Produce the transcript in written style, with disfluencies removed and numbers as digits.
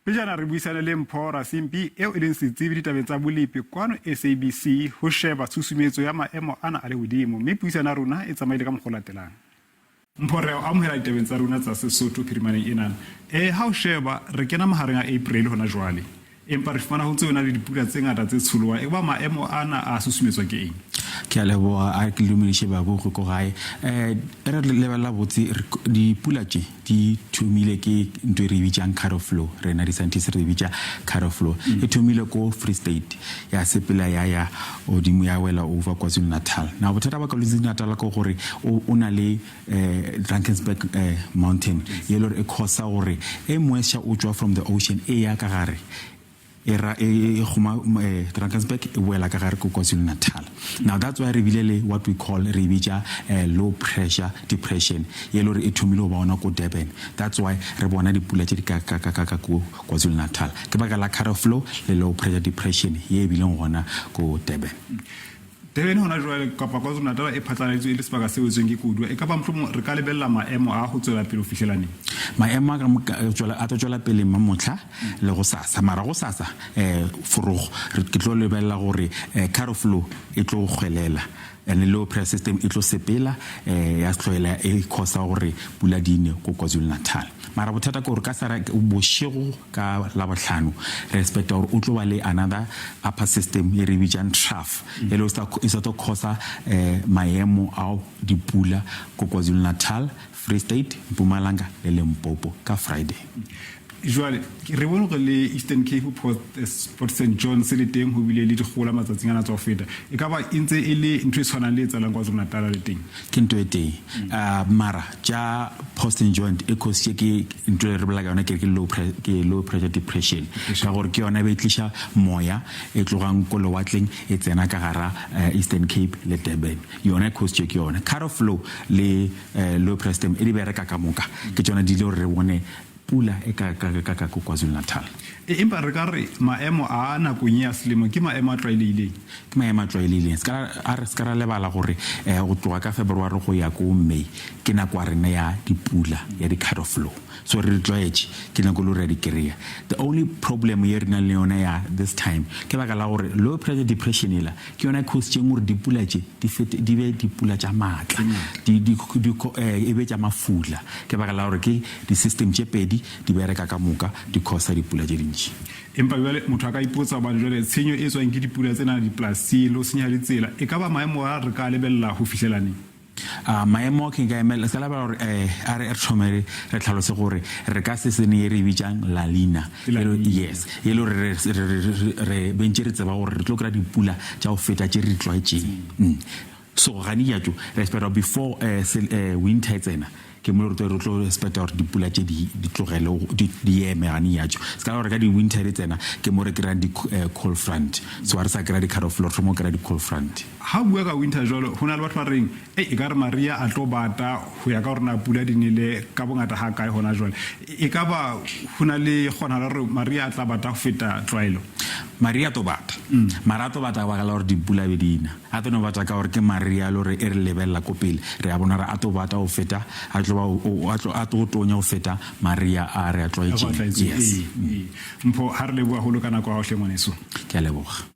Pejana re buisane le Mpho Rasimpi eo e leng setsebi ditabeng tsa bolepi kwano SABC ho sheba tshusumetso ya maemo ana a lehodimo mme puisano ya rona e tsamaile ka mokgwa o latelang. Mpho re a o amohela ditabeng tsa rona tsa Sesotho phirimaneng enana. E, ha o sheba re kena mahareng a April hona jwale empa re fumana ho ntse ho na le dipula tse ngata tse tsholohang. Ekaba maemo ana a susumetswa ke eng? Ke a leboga, a ke dumediše babogi ko gae. Um re lebelela botse dipula tše di thomile ke ntho e re e bitsang caro flow rena di-scientist re e bitša caro flow mm. e thomile ko free state ya sepela ya ya godimo ya wela over kwazulu natal na bothata ba kwazulu natal ke gore o na le um drankensburg um mountain ye le gore e causa gore e moisture o tswa from the ocean e ya ka gare e ra e, e goma eh, Drakensberg e boela ka gare ko KwaZulu-Natal. Now that's why re bile le what we call re e bitša eh, low pressure depression ye le gore e thomile go ba gona ko Durban. That's why re bona dipula tše di ka ka ka ka ka ko KwaZulu-Natal. Ke baka la current flow le low pressure depression ye e bileng gona ko Durban. Durban hona jwale kapa KwaZulu-Natal e phatlaladitswe e le sebaka se wetsweng ke koduwa. E ka ba mohlomong re ka lebella maemo a ho tswela pele ho fihlela neng? Maemo a ka moka a tlo tšwela pele mamohla le gosasa. Mara gosasa um forogo ke tlo lebelela gore um caro flow e tlo kgwelela and low pressure system e tlo sepela um ya tlohela e causa gore pula di ne ko KwaZulu-Natal. Mara bothata ke gore ka sara bošego ka Labohlano re expecta gore o tlo ba le another upper system e re bitsang trough e le e sa tlo causa um maemo ao dipula ko KwaZulu-Natal, Free State, Mpumalanga le Limpopo ka Friday. Jwale re bone gore le Eastern Cape Port, eh, Port St Johns le teng ho bile le dikgola matsatsing ana tswa ho feta. E ka ba e ntse e le ntho e tshwanang le e tsalang KwaZulu-Natal le teng? Ke ntho e tee. Uh, mara tša Port St John e cause ke ntho e re bolela ka yona ke ke low ke low pressure depression ka gore ke yona e be e tliša moya e tlogang ko lewatleng e tsena ka gara eh, Eastern Cape le Durban yona e cause ke yona cut off flow le eh, low pressure system e di bereka ka moka ke tsona di le gore re bone pula e ka ka ka ka ko KwaZulu-Natal e, empa re ka re maemo a nakong ya selemo ke maemo a tlwaelehileng ke maemo a tlwaelehileng a re se ka ra lebala gore um go tloga ka February go ya ko May ke nako ya rena ya dipula ya di-cut off flow so re di tlwaetše ke nako le re di kry-a the only problem ye re nang le yona ya this time ke baka la gore low pressure depression ela ke yona e cause-tšeng gore dipula tše di fete di be dipula tša maatla eh, e be tša mafula ke baka la gore ke di-system tše pedi di bereka ka moka di causa dipula tše dintši empa jale motho a ka ipotsa gobane jale tshenyo e tswang ke dipula tsena dipolasing le go senya ditsela e ka ba maemo a re ka lebelela go fihlelaneng A maemo ke nka emela se lebala gore eh a re re thome re re tlhalose gore re ka se sene ye re e bitsang La Nina yes e le gore re re re bentše re tseba gore re tlo kry-a dipula tša go feta tše re di tlwaetšeng mm. so gane jatso re expecta before eh, eh, winter e tsena ke mo re tlo re tlo expecta gore dipula tše di di tlogele di di eme gane jatso se ka gore ka di-winter di tsena ke mo re kry-ang di-cold front so ga re sa kry-a di-cut off floor re thoma go kry-a di-cold front Ha o bua ka winter jwalo, ho na le batho ba reng, Ei, ekare mariha a tlo bata ho ya ka hore na pula di nele ka bongata ha kae hona jwale. Ekaba ho na le kgonahalo ya hore mariha a tla bata ho feta tlwaelo? Mariha a tlo bata. Mara a tlo bata ka baka la gore dipula be di na. A tlo no bata ka gore ke mariha le gore e re lebelela ko pele, re a bona gore a tlo bata ho feta, a tlo ba, a tlo, a tlo tonya ho feta mariha a re a tlwaetšeng. Yes. Mpho, ha re leboha haholo ka nako ya hao hle ngwaneso. Ke a leboga.